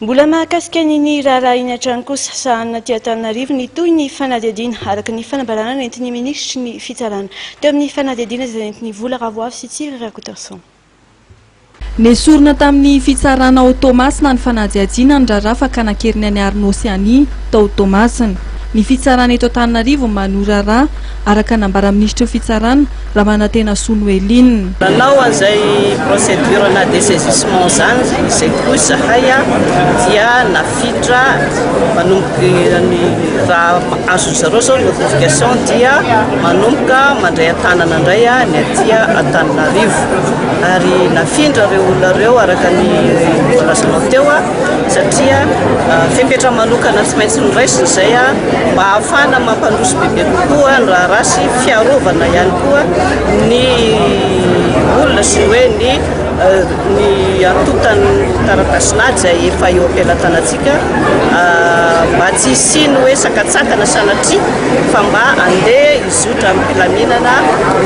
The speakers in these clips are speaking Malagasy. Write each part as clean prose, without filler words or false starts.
Mbola mahakasika ny raharaha iny hatrany kosa, sahanina aty Antananarivo ny toy ny fanadihadiana, araka ny fanambarana nentin'ny minisitry ny Fitsarana. Teo amin'ny fanadihadiana izay nentin'i Vola Ravoavy sy Tsiry Rakotoarison. Nesorina tamin'ny fitsarana ao Toamasina ny fanadihadiana ny raharaha fakana an-keriny an'i Arnaud sy Annie tao Toamasina. Ny fitsarana eto Antananarivo manohy raharaha, araka ny nambaran'ny minisitry ny Fitsarana, Ramanantenasoa Noeline. Nanao an'izay procédure-na dessaisissement izany izay tokoa izahay dia nafitra manomboka ny raha azon-dry zareo izao ny notification dia manomboka mandray an-tanana indray ny aty Antananarivo ary nafindra ireo olona ireo araka ny voalazanao teo satria fepetra manokana tsy maintsy noraisina izay mba hahafahana mampandroso bebe kokoa ny raharaha sy fiarovana ihany koa ny olona sy ny hoe ny ny antontan'ny taratasin'ady izay efa eo am-pelatanantsika mba tsy hisian'ny hoe sakantsakana sanatria fa mba andeha hizotra amim-pilaminana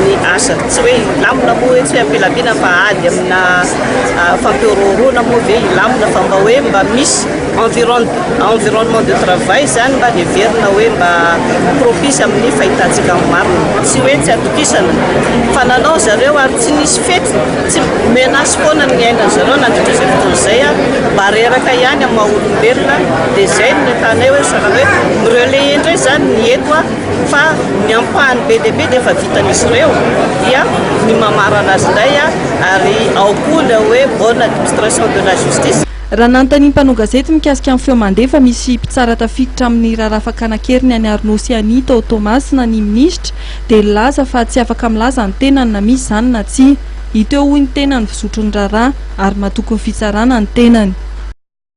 ny asa. Tsy hoe hilamina moa hoe tsy hoe am-pilaminana fa ady amina fampihorohoroana moa ve hilamina fa mba hoe mba misy environnement de travail izany mba heverina hoe mba propice amin'ny fahitantsika ny marina. Tsy hoe tsy atokisana fa nanao zareo ary tsy nisy fety, tsy menace foana ny niainan'ny zareo nandritra izay fotoana izay, mba reraka ihany amin'ny maha olombelona dia izay no nentanay hoe sahala hoe mi-relayer indray izany ny eto fa ny ampahany be dia be dia efa vitan'izy ireo dia ny mamarana azy indray ary ao koa ilay hoe bonne administration de la justice. Raha nanontanian'ny mpanao gazety mikasika ny feo mandeha fa misy mpitsara tafiditra amin'ny raharaha fakana an-keriny any Arnaud sy Annie tao Toamasina ny minisitra dia nilaza fa tsy afaka milaza ny tenany na misy izany na tsia. Hita eo hoy ny tenany ny fizotry ny raharaha ary matoky ny fitsarana ny tenany.